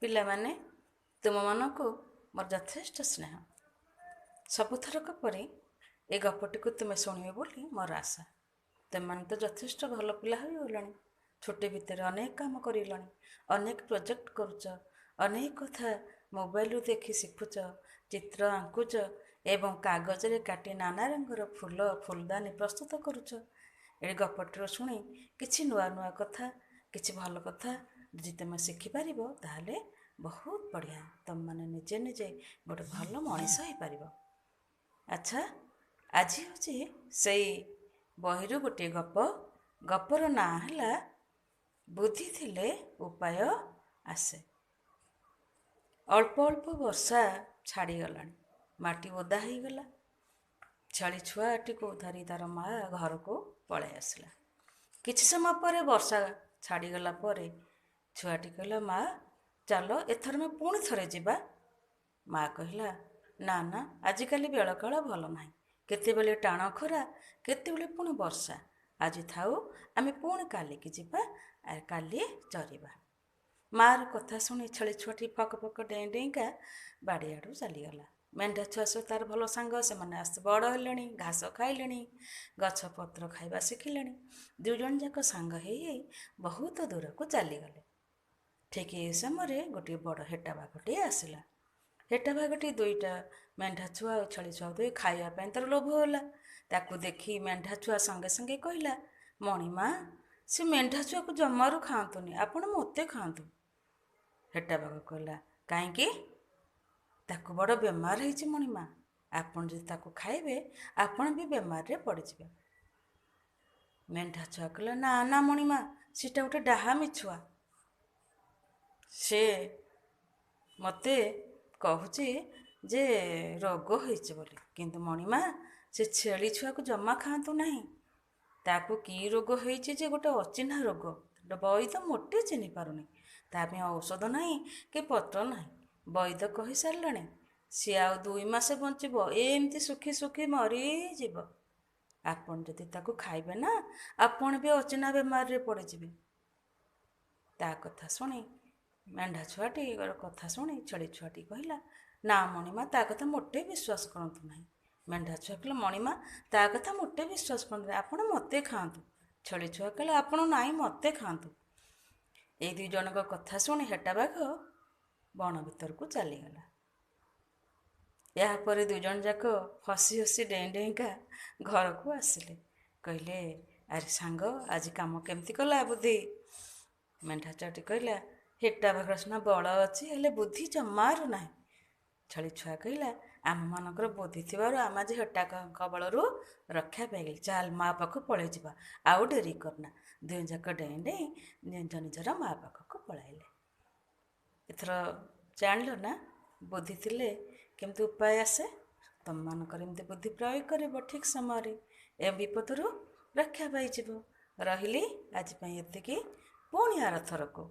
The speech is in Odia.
ପିଲାମାନେ, ତୁମମାନଙ୍କୁ ମୋର ଯଥେଷ୍ଟ ସ୍ନେହ। ସବୁଥରକ ପରି ଏ ଗପଟିକୁ ତୁମେ ଶୁଣିବ ବୋଲି ମୋର ଆଶା। ତୁମେମାନେ ତ ଯଥେଷ୍ଟ ଭଲ ପିଲା ହୋଇଗଲଣି। ଛୁଟି ଭିତରେ ଅନେକ କାମ କରିଲଣି, ଅନେକ ପ୍ରୋଜେକ୍ଟ କରୁଛ, ଅନେକ କଥା ମୋବାଇଲରୁ ଦେଖି ଶିଖୁଛ, ଚିତ୍ର ଆଙ୍କୁଛ ଏବଂ କାଗଜରେ କାଟି ନାନା ରଙ୍ଗର ଫୁଲ ଫୁଲଦାନୀ ପ୍ରସ୍ତୁତ କରୁଛ। ଏ ଗପଟିରୁ ଶୁଣି କିଛି ନୂଆ ନୂଆ କଥା, କିଛି ଭଲ କଥା ଯଦି ତୁମେ ଶିଖିପାରିବ, ତାହେଲେ ବହୁତ ବଢ଼ିଆ। ତୁମେମାନେ ନିଜେ ନିଜେ ଗୋଟେ ଭଲ ମଣିଷ ହେଇପାରିବ। ଆଚ୍ଛା, ଆଜି ହେଉଛି ସେଇ ବହିରୁ ଗୋଟିଏ ଗପ। ଗପର ନାଁ ହେଲା ବୁଦ୍ଧି ଥିଲେ ଉପାୟ ଆସେ। ଅଳ୍ପ ଅଳ୍ପ ବର୍ଷା ଛାଡ଼ିଗଲାଣି, ମାଟି ଓଦା ହେଇଗଲା। ଛେଳି ଛୁଆଟିକୁ ଧରି ତାର ମା ଘରକୁ ପଳାଇ ଆସିଲା। କିଛି ସମୟ ପରେ ବର୍ଷା ଛାଡ଼ିଗଲା ପରେ ଛୁଆଟି କହିଲା, ମା, ଚାଲ ଏଥର ଆମେ ପୁଣି ଥରେ ଯିବା। ମା କହିଲା, ନା ନା, ଆଜିକାଲି ବେଳକାଳ ଭଲ ନାହିଁ, କେତେବେଳେ ଟାଣ ଖରା, କେତେବେଳେ ପୁଣି ବର୍ଷା। ଆଜି ଥାଉ, ଆମେ ପୁଣି କାଲିକି ଯିବା, କାଲି ଚରିବା। ମାଆର କଥା ଶୁଣି ଛେଳି ଛୁଆଟି ଫକ ଫକ ଡେଇଁ ଡେଇଁକା ବାଡ଼ିଆଡ଼ୁ ଚାଲିଗଲା। ମେଣ୍ଢା ଛୁଆ ସହ ତାର ଭଲ ସାଙ୍ଗ। ସେମାନେ ଆସ୍ତେ ବଡ଼ ହେଲେଣି, ଘାସ ଖାଇଲେଣି, ଗଛ ପତ୍ର ଖାଇବା ଶିଖିଲେଣି। ଦୁଇ ଜଣ ଯାକ ସାଙ୍ଗ ହେଇ ହେଇ ବହୁତ ଦୂରକୁ ଚାଲିଗଲେ। ଠିକ୍ ଏହି ସମୟରେ ଗୋଟିଏ ବଡ଼ ହେଟା ବାଘଟିଏ ଆସିଲା। ହେଟା ବାଘଟି ଦୁଇଟା ମେଣ୍ଢା ଛୁଆ ଆଉ ଛେଳି ଛୁଆ ଦୁଇ ଖାଇବା ପାଇଁ ତାର ଲୋଭ ହେଲା। ତାକୁ ଦେଖି ମେଣ୍ଢା ଛୁଆ ସଙ୍ଗେ ସଙ୍ଗେ କହିଲା, ମଣିମା, ସେ ମେଣ୍ଢା ଛୁଆକୁ ଜମାରୁ ଖାଆନ୍ତୁନି, ଆପଣ ମୋତେ ଖାଆନ୍ତୁ। ହେଟା ବାଘ କହିଲା, କାହିଁକି? ତାକୁ ବଡ଼ ବେମାର ହେଇଛି ମଣିମା, ଆପଣ ଯଦି ତାକୁ ଖାଇବେ ଆପଣ ବି ବେମାରରେ ପଡ଼ିଯିବେ। ମେଣ୍ଢା ଛୁଆ କହିଲା, ନା ନା ମଣିମା, ସେଟା ଗୋଟେ ଡାହା ମିଛୁଆ, ସେ ମୋତେ କହୁଛି ଯେ ରୋଗ ହେଇଛି ବୋଲି। କିନ୍ତୁ ମଣିମା, ସେ ଛେଳି ଛୁଆକୁ ଜମା ଖାଆନ୍ତୁ ନାହିଁ। ତାକୁ କି ରୋଗ ହେଇଛି ଯେ ଗୋଟେ ଅଚିହ୍ନା ରୋଗ, ବୈଦ ମୋଟେ ଚିହ୍ନି ପାରୁନି। ତା ପାଇଁ ଔଷଧ ନାହିଁ କି ପତ୍ର ନାହିଁ। ବୈଦ କହିସାରିଲାଣି ସିଏ ଆଉ 2 ମାସ ବଞ୍ଚିବ, ଏମିତି ଶୁଖି ଶୁଖି ମରିଯିବ। ଆପଣ ଯଦି ତାକୁ ଖାଇବେ ନା, ଆପଣ ବି ଅଚିହ୍ନା ବେମାରରେ ପଡ଼ିଯିବେ। ତା କଥା ଶୁଣି ମେଣ୍ଢା ଛୁଆଟି କଥା ଶୁଣି ଛେଳି ଛୁଆଟି କହିଲା, ନା ମଣିମା, ତା କଥା ମୋଟେ ବିଶ୍ୱାସ କରନ୍ତୁ ନାହିଁ। ମେଣ୍ଢା ଛୁଆ କହିଲା, ମଣିମା, ତା କଥା ମୋଟେ ବିଶ୍ୱାସ କରନ୍ତୁ ନାହିଁ, ଆପଣ ମୋତେ ଖାଆନ୍ତୁ। ଛେଳି ଛୁଆ କହିଲା, ଆପଣ ନାଇଁ, ମୋତେ ଖାଆନ୍ତୁ। ଏଇ ଦୁଇ ଜଣଙ୍କ କଥା ଶୁଣି ହେଟା ବାଘ ବଣ ଭିତରକୁ ଚାଲିଗଲା। ଏହାପରେ ଦୁଇ ଜଣ ଯାକ ହସି ହସି ଡେଇଁ ଡେଇଁକା ଘରକୁ ଆସିଲେ। କହିଲେ, ଆରେ ସାଙ୍ଗ, ଆଜି କାମ କେମିତି କଲା ବୁଦ୍ଧି? ମେଣ୍ଢା ଛୁଆଟି କହିଲା, ହେଟା ବାଘର ସିନା ବଳ ଅଛି, ହେଲେ ବୁଦ୍ଧି ଜମାରୁ ନାହିଁ। ଛେଳି ଛୁଆ କହିଲା, ଆମମାନଙ୍କର ବୁଦ୍ଧି ଥିବାରୁ ଆମେ ଆଜି ହେଟା କବଳରୁ ରକ୍ଷା ପାଇଗଲି। ଚାଲ ମା ପାଖକୁ ପଳେଇ ଯିବା, ଆଉ ଡେରି କରନା। ଦୁହେଁ ଯାକ ଡେଇଁ ଡେଇଁ ନିଜ ନିଜର ମା ପାଖକୁ ପଳାଇଲେ। ଏଥର ଜାଣିଲ ନା ବୁଦ୍ଧି ଥିଲେ କେମିତି ଉପାୟ ଆସେ? ତୁମମାନଙ୍କର ଏମିତି ବୁଦ୍ଧି ପ୍ରୟୋଗ କରିବ ଠିକ୍ ସମୟରେ, ଏ ବିପଦରୁ ରକ୍ଷା ପାଇଯିବ। ରହିଲି, ଆଜି ପାଇଁ ଏତିକି, ପୁଣି ଆରଥରକୁ।